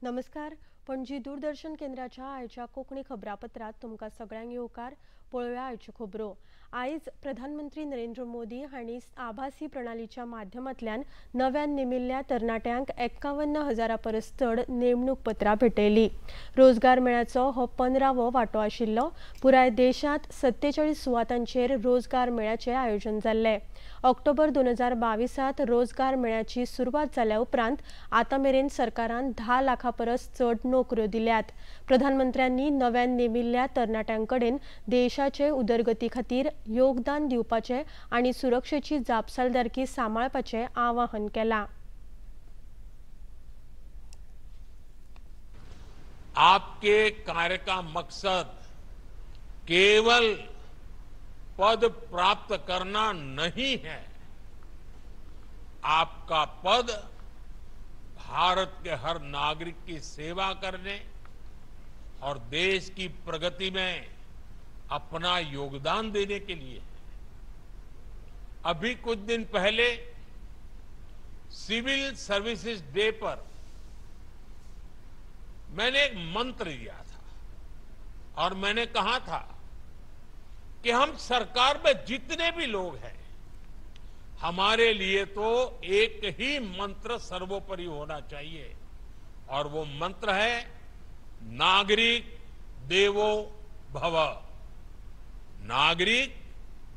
नमस्कार, पणजी दूरदर्शन केंद्राच्या आयच्या कोंकणी खबरापत्रांत तुमकां सगळ्यांक येवकार. पळोवया आयच्यो खबरो. आयज प्रधानमंत्री नरेंद्र मोदी हांणी आभासी प्रणालीच्या माध्यमांतल्यान नव्यान नेमिल्ल्या तरणाट्यांक 51,000 परस चड नेमणूक पत्रां भेटयली. रोजगार मेळ्याचो हो 15वो वांटो आशिल्लो. पुराय देशांत 47 सुवातांचेर रोजगार मेळ्याचें आयोजन जाल्लें. ऑक्टोबर 2022 रोजगार मेळ्याची सुरवात जाल्या उपरांत आतां मेरेन सरकारान 10 लाखां परस चड नोकऱ्यो दिल्यात. प्रधानमंत्र्यांनी नव्यान नेमिल्ल्या तरणाट्यां कडेन देशाचे उदरगती खातीर योगदान दिवपाचें आनी सुरक्षेची जापसालदारकी सांबाळपाचें आवाहन केलां. आपके कार्य का मकसद केवल पद प्राप्त करना नहीं है, आपका पद भारत के हर नागरिक की सेवा करने और देश की प्रगति में अपना योगदान देने के लिए है। अभी कुछ दिन पहले सिविल सर्विसेज डे पर मैंने एक मंत्र दिया था और मैंने कहा था कि हम सरकार में जितने भी लोग हैं, हमारे लिए तो एक ही मंत्र सर्वोपरि होना चाहिए और वो मंत्र है नागरिक देवो भव। नागरिक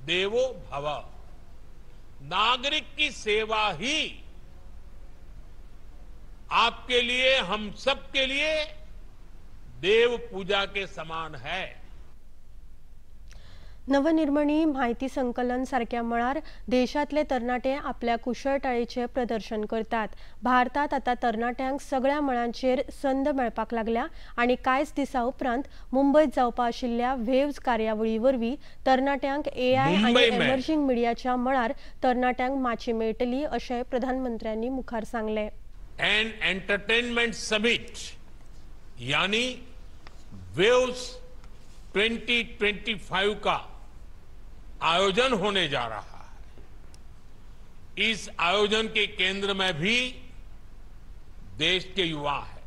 देवो भव। नागरिक की सेवा ही आपके लिए, हम सबके लिए देव पूजा के समान है। नवनिर्मणी म्हायती संकलन सारक्या मळार देशांतले तरणाटे आपल्या कुशळटायेचें प्रदर्शन करतात. भारतात आतां तरणाट्यांक सगळ्या मळांचेर संद मेळपाक लागल्या आनी कांयच दिसां उपरांत मुंबयत जावपा आशिल्ल्या वेव्ज कार्यावळी वरवीं तरणाट्यांक एआय आनी एमर्जिंग मिडियाच्या मळार तरणाट्यांक माची मेळटली अशें प्रधानमंत्र्यांनी मुखार सांगलें. एंड एंटरटेनमेंट समिट यानी वेव्स 2025 का आयोजन होने जा रहा है। इस आयोजन के केंद्र में भी देश के युवा हैं।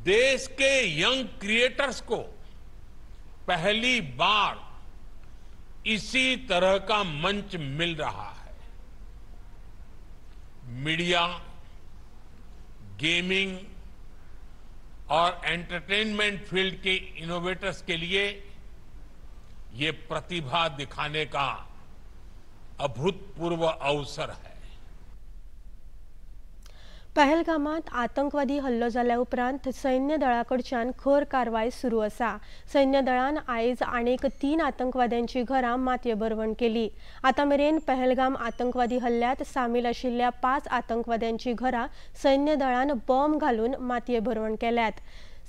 देश के यंग क्रिएटर्स को पहली बार इसी तरह का मंच मिल रहा है। मीडिया, गेमिंग और एंटरटेनमेंट फील्ड के इनोवेटर्स के लिए ये प्रतिभा दिखाने का अभूतपूर्व अवसर है। पहलगामात आतंकवादी हल्लो जाल्या उपरांत सैन्य दळा कडच्यान खर कारवाय सुरू आसा. सैन्य दळान आयज आनीक 3 आतंकवाद्यांची घरां मातये भरवण केली. आतां मेरेन पहलगाम आतंकवादी हल्ल्यांत सामील आशिल्ल्या 5 आतंकवाद्यांची घरां सैन्य दळान बॉम्ब घालून मातये भरवण केल्यात.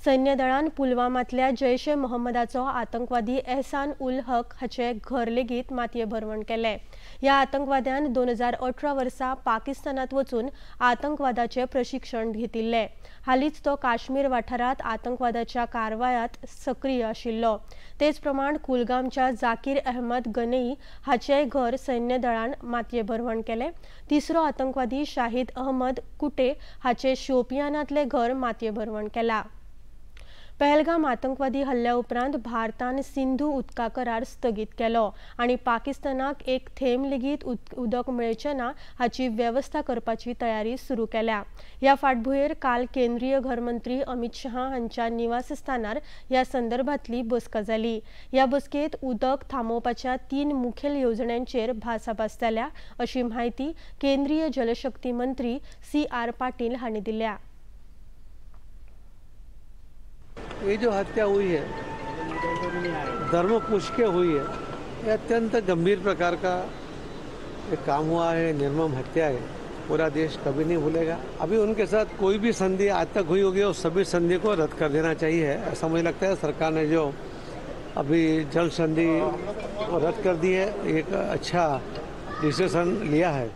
सैन्य दळान पुलवामांतल्या जैश ए मोहम्मदाचो आतंकवादी एहसान उल हक हाचे घर लेगीत मातये भरवण केलें. ह्या आतंकवाद्यान 2018 वर्सा पाकिस्तानांत वचून आतंकवादाचें प्रशिक्षण घेतिल्लें. हालींच तो काश्मीर वाठारांत आतंकवादाच्या कारवायांत सक्रीय आशिल्लो. तेच प्रमाण कुलगामच्या जाकीर अहमद गनई हाचेंय घर सैन्य दळान मातये भरवण केलें. तिसरो आतंकवादी शाहिद अहमद कुटे हाचें शोपियानांतलें घर मातये भरवण केलां. पहलगाम आतंकवादी हल्ल्या उपरांत भारतान सिंधू उदका करार स्थगीत केलो आनी पाकिस्तानाक एक थेंब लेगीत उदक मेळचें ना हाची वेवस्था करपाची तयारी सुरू केल्या. ह्या फाटभुंयेर काल केंद्रीय घरमंत्री अमित शहा हांच्या निवासस्थानार ह्या संदर्भांतली बसका जाली. ह्या बसकेंत उदक थांबोवपाच्या 3 मुखेल येवजण्यांचेर भासाभास जाल्या अशी म्हायती केंद्रीय जलशक्ती मंत्री सी.आर. पाटील हांणी दिल्या. ये जो हत्या हुई है, धर्म पूछ के हुई है, ये अत्यंत गंभीर प्रकार का एक काम हुआ है। निर्मम हत्या है, पूरा देश कभी नहीं भूलेगा। अभी उनके साथ कोई भी संधि आज तक हुई होगी और सभी संधि को रद्द कर देना चाहिए, ऐसा मुझे लगता है। सरकार ने जो अभी जल संधि को रद्द कर दी है, एक अच्छा डिसीजन लिया है।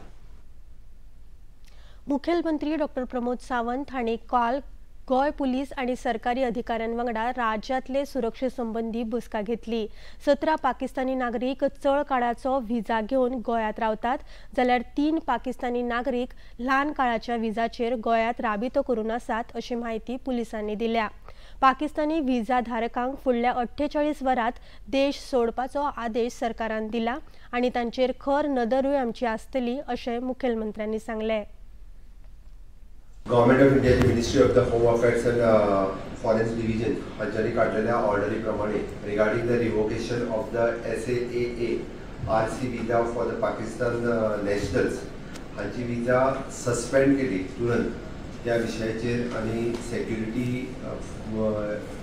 मुखेलमंत्री डॉक्टर प्रमोद सावंत हांणी काल गोंय पुलीस आनी सरकारी अधिकाऱ्यां वांगडा राज्यांतले सुरक्षे संबंदी बसका घेतली. 17 पाकिस्तानी नागरीक चड काळाचो व्हिसा घेवन गोंयांत रावतात, जाल्यार 3 पाकिस्तानी नागरीक ल्हान काळाच्या व्हिसाचेर गोंयांत राबितो करून आसात अशी म्हायती पुलिसांनी दिल्या. पाकिस्तानी व्हिसा धारकांक फुडल्या 48 वरांत देश सोडपाचो आदेश सरकारान दिला आनी तांचेर खर नदरूय आमची आसतली अशें मुखेलमंत्र्यांनी सांगलें. गव्हर्मेंट ऑफ इंडियाचे Ministry of the Home Affairs and Foreign Division हांच्यांनी काडलेल्या ऑर्डरी प्रमाणे regarding the revocation of the SAAA RC visa for the Pakistan nationals हांची विजा सस्पेंड केली तुरंत त्या विशयाचेर आनी security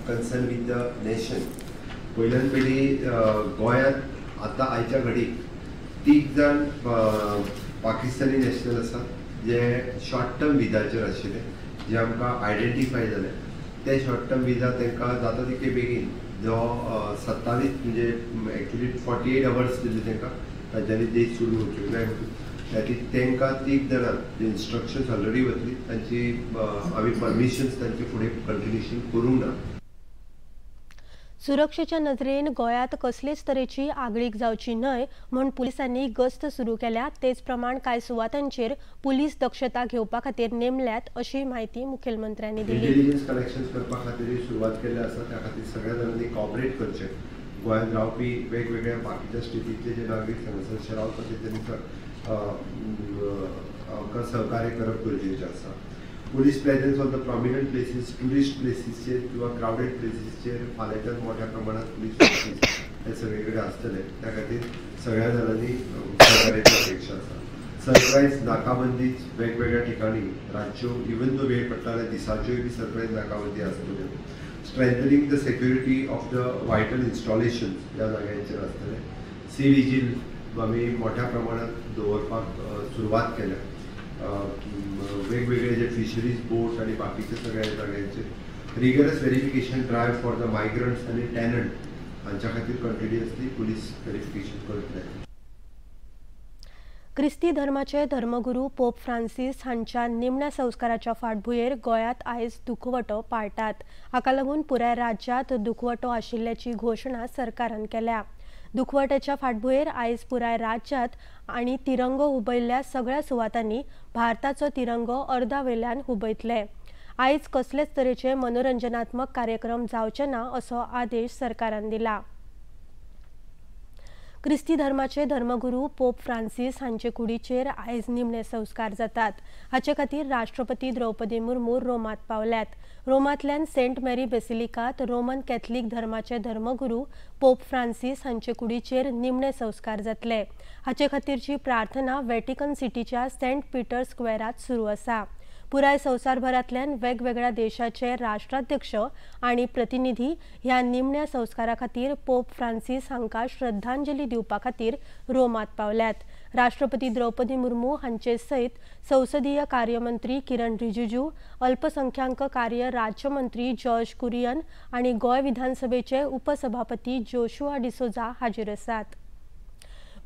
concern with the nation. पयल्यान पयलीं गोंयांत आतां आयच्या घडीक 3 जाण पाकिस्तानी नॅशनल आसात जे शॉर्ट टर्म विजाचेर आशिल्ले, जे आमकां आयडेंटिफाय जाले. ते शॉर्ट टर्म विजा तांकां जाता तितके बेगीन जो 27 म्हणजे एक्चुली 48 अवर्स दिले तांकां तांच्यांनी देश सोडून वचूंक जाय. खातीर तांकां 3 जाणांक जे इन्स्ट्रक्शन्स ऑलरेडी वतली तांची आमी परमिशन्स तांचे फुडें कंटिन्युएशन करूंक ना. सुरक्षेच्या नजरेन गोंयांत कसलेच तरेची आगळीक जावची न्हय म्हूण पुलिसांनी गस्त सुरू केल्या. तेच प्रमाण कांय सुवातांचेर पुलीस दक्षता घेवपा खातीर नेमल्यात अशी म्हायती मुखेलमंत्र्यांनी दिली. इंटेलिजन्स कलेक्शन्स करपा खातीर सुरवात केल्ली आसा, त्या खातीर सगळ्या जाणांनी कॉपरेट करचें. गोंयांत रावपी वेगवेगळ्या बाकीच्या स्टेटींतले जे नागरीक हांगासर रावता ते तांकां आमकां सहकार्य करप गरजेचें आसा. Police presence on the prominent places, tourist प्लेसीसचेर किंवा क्रावडेड प्लेसीसचेर फाल्यांच्यान मोठ्या प्रमाणात पुलीस फोर्सीस हे सगळे कडेन आसतले, त्या खातीर सगळ्या जाणांनी सहकार्याची अपेक्षा आसा. सरप्रायज नाकाबंदी वेगवेगळ्या ठिकाणी रातच्यो इवन दो वेळ पडटा जाल्यार दिसाच्योय बी सरप्रायज नाकाबंदी आसतल्यो. Strengthening the security of the vital installations ह्या जाग्यांचेर आसतले. सी विजील आमी मोठ्या प्रमाणात दवरपाक सुरवात केल्या. वेगवेगळे जे फिशरीज बोट आनी बाकीचे सगळ्या जाग्यांचेर rigorous verification drive for the migrants आनी टॅनंट हांच्या खातीर कंटिन्युअसली पुलीस व्हेरिफिकेशन करतले. क्रिस्ती धर्माचे धर्मगुरू पोप फ्रांसीस हांच्या निमण्या संस्काराच्या फाटभुंयेर गोंयांत आयज दुखवटो पाळटात. हाका लागून पुराय राज्यांत दुखवटो आशिल्ल्याची घोशणा सरकारान केल्या. दुखवट्याच्या फाटभुंयेर आयज पुराय राज्यांत आनी तिरंगो हुबयल्ल्या सगळ्या सुवातांनी भारताचो तिरंगो अर्दा वेल्यान हुबयतले. आयज कसलेच तरेचे मनोरंजनात्मक कार्यक्रम जावचे ना असो आदेश सरकारान दिला. क्रिस्ती धर्माचे धर्मगुरू पोप फ्रांसीस हांचे कुडीचेर आयज निमणे संस्कार जातात. हाचे खातीर राष्ट्रपती द्रौपदी मुर्मू रोमांत पावल्यात. रोमांतल्यान सेंट मेरी बेसिलिकात रोमन कॅथलिक धर्माचे धर्मगुरू पोप फ्रांसीस हांचे कुडीचेर निमणे संस्कार जातले. हाचे खातीरची प्रार्थना वेटिकन सिटीच्या सेंट पीटर स्क्वेरात सुरू आसा. पुराय संवसारभरांतल्यान वेगवेगळ्या देशाचे राष्ट्राध्यक्ष आनी प्रतिनिधी ह्या निमण्या संस्कारा खातीर पोप फ्रांसीस हांकां श्रद्धांजली दिवपा खातीर रोमांत पावल्यात. राष्ट्रपती द्रौपदी मुर्मू हांचे सयत संसदीय कार्यमंत्री किरण रिजिजू, अल्पसंख्याक कार्य राज्यमंत्री जॉर्ज कुरियन आनी गोंय विधानसभेचे उपसभापती जोशुआ डिसोजा हाजीर आसात.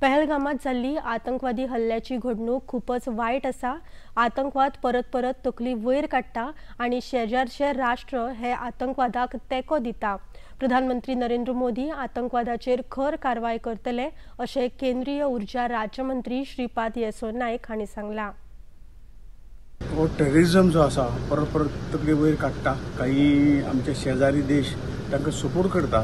पहलगामात जाल्ली आतंकवादी हल्ल्याची घडणूक खूपच वायट आसा. आतंकवाद परत परत तकली वयर काडटा आनी शेजारचे राष्ट्र हे आतंकवादाक तेंको दिता. प्रधानमंत्री नरेंद्र मोदी आतंकवादाचेर खर कारवाय करतले अशें केंद्रीय ऊर्जा राज्यमंत्री श्रीपाद येसो नायक हांणी सांगलां. हो टेररिजम जो आसा परत परत तकली वयर काडटा. काही आमचे शेजारी देश तांकां सपोर्ट करता,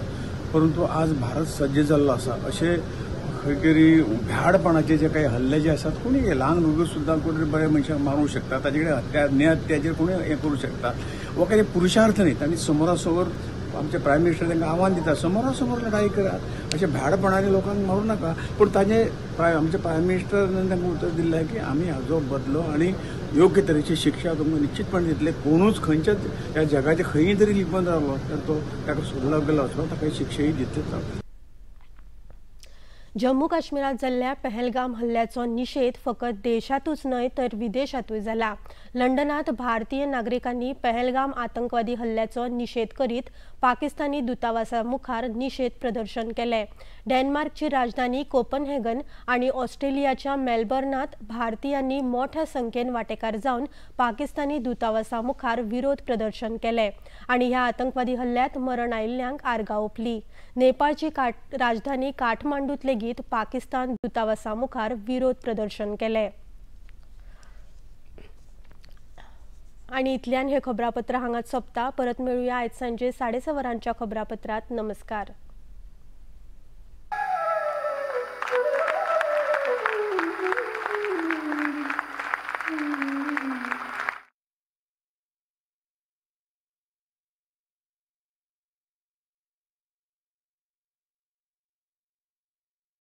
परंतु आज भारत सज्ज जाल्लो आसा. अशें खंय तरी भ्याडपणाचे जे काही हल्ले जे आसात, कोणी ल्हान भुरगो सुद्दां कोण तरी बऱ्या मनशाक मारूंक शकता, ताजे कडेन हत्या निहत्याचेर कोणी हें करूं शकता. हो काही पुरुषार्थ न्ही. तांणी समोरासमोर आमचे प्रायम मिनिस्टर तांकां आव्हान दिता, समोरासमोर लढाई करात, अशें भ्याडपणाने लोकांक मारूं नाका. पूण ताजे आमचे प्रायम मिनिस्टरान तांकां उतर दिल्लें की आमी हाजो बदलो आनी योग्य तरेची शिक्षा तुमकां निश्चितपणे दितले. कोणूच खंयच्याच ह्या जगाचे खंय तरी लिपून रावलो तर तो ताका सोदलो गेलो वचलो, ताका शिक्षाय दितलेच. जम्मू काश्मीरात जाल्ल्या पहलगाम हल्ल्याचो निशेध फकत देशातूच न्हय तर विदेशातूय जाला। लंडनात भारतीय नागरिकांनी पहलगाम आतंकवादी हल्ल्याचो निशेध करीत पाकिस्तानी दूतावासा मुखार निशेध प्रदर्शन केले। डेन्मार्कची राजधानी कोपनहेगन आणि ऑस्ट्रेलियाच्या मेलबर्नात भारतीयांनी मोठ्या संख्येन वाटेकार जावन पाकिस्तानी दूतावासा मुखार विरोध प्रदर्शन केले आणि ह्या आतंकवादी हल्ल्यात मरण आयिल्ल्यांक आर्गां ओंपली। नेपाळची राजधानी काठमांडूत लेगीत पाकिस्तान दूतावासा मुखार विरोध प्रदर्शन केले। आणि इतल्यान हे खबरापत्र हांगाच सोंपता। परत मेळुया आयज सांजे 6:30 वरांच्या खबरापत्रात। नमस्कार।